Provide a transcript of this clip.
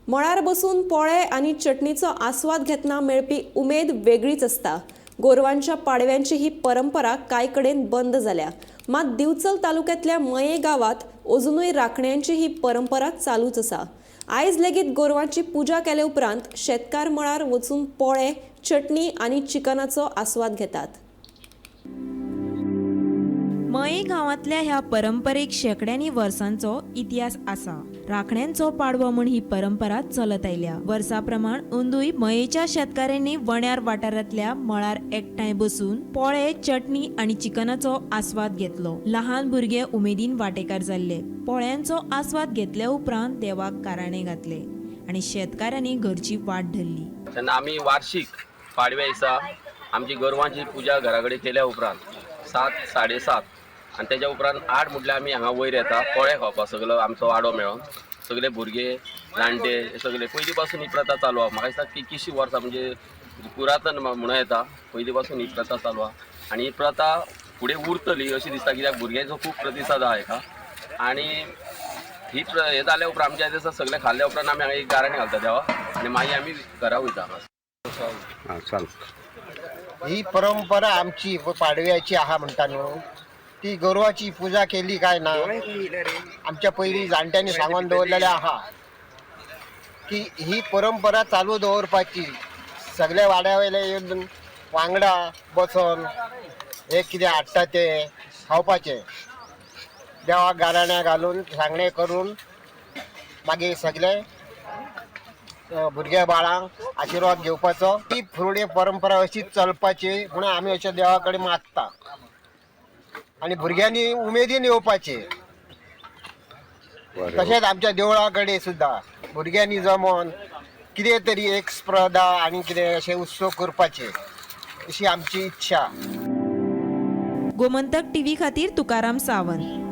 मळार बसून पोळे आनी चटणीचो आस्वाद घेतना मेळपी उमेद वेगळीच आसता. गोरवांच्या पाडव्यांची ही परंपरा कांय कडेन बंद जाल्या. मात दिवचल तालुक्यांतल्या मये गांवांत अजुनूय राखण्यांची ही परंपरा चालूच आसा. आयज लेगीत गोरवांची पुजा केले उपरांत शेतकार मळार वचून पोळे, चटणी आनी चिकनाचो आस्वाद घेतात. मये गांवांतल्या ह्या परंपरेक शेंकड्यांनी वर्सांचो इतिहास आसा. राखण्यांचो पाडवो म्हूण ही परंपरा चलत आयल्या. वर्सा प्रमाण अंदूय मयेच्या शेतकारांनी वण्यार वाठारांतल्या मळार एकठांय बसून पोळे, चटणी आनी चिकनाचो आस्वाद घेतलो. लहान भुरगे उमेदीन वांटेकार जाल्ले. पोळ्यांचो आस्वाद घेतल्या उपरांत देवाक काराणे घातले आनी शेतकारांनी घरची वाट धरली. तेन्ना आमी वार्षीक पाडव्या दिसा आमची गोरवांची पुजा घरा कडेन केल्या उपरांत 7 7:30 आनी तेज्या उपरांत 8 म्हटल्यार आमी हांगा वयर येता पोळे खावपाक. सगलो आमचो वाडो मेळोन सगळे भुरगे जाणटे हे सगळे पयलीं पासून ही प्रथा चालू आहा. म्हाका दिसता कितकीशीं वर्सां म्हणजे पुरातन म्हणूं येता, पयलीं पासून ही प्रथा चालू आहा आनी ही प्रथा फुडें उरतली अशी दिसता, कित्याक भुरग्यांचो खूब प्रतिसाद आहा हेका. आनी ही हे जाल्या उपरांत आमच्या दिसा सगळें खाल्ल्या उपरांत आमी हांगा एक गाराणें घालता देवा आनी मागीर आमी घरा वयता. हां, चाल. ही परंपरा आमची पाडव्याची आहा म्हणटा न्हू, ती गोरवाची पुजा केली काय ना, आमच्या पयलीं जाणट्यांनी सांगून दवरलेलें आहा की ही परंपरा चालू दवरपाची. सगल्या वाड्या वयले येवन वांगडा बसोन हे कितें हाडटा ते खावपाचें, देवाक गाराण्यां घालून सांगणें करून मागीर सगळे भुरग्या बाळांक आशिर्वाद घेवपाचो. ही फुडली परंपरा अशीच चलपाची म्हणून आमी अशें देवा कडेन मागता आनी भुरग्यांनी उमेदीन येवपाचें. बरें. तशेंच आमच्या देवळा कडेन सुद्दां भुरग्यांनी जमोन कितें तरी एक स्पर्धा आनी कितें अशें उत्सव करपाचे अशी आमची इच्छा. गोमंतक टीव्ही खातीर तुकाराम सावंत.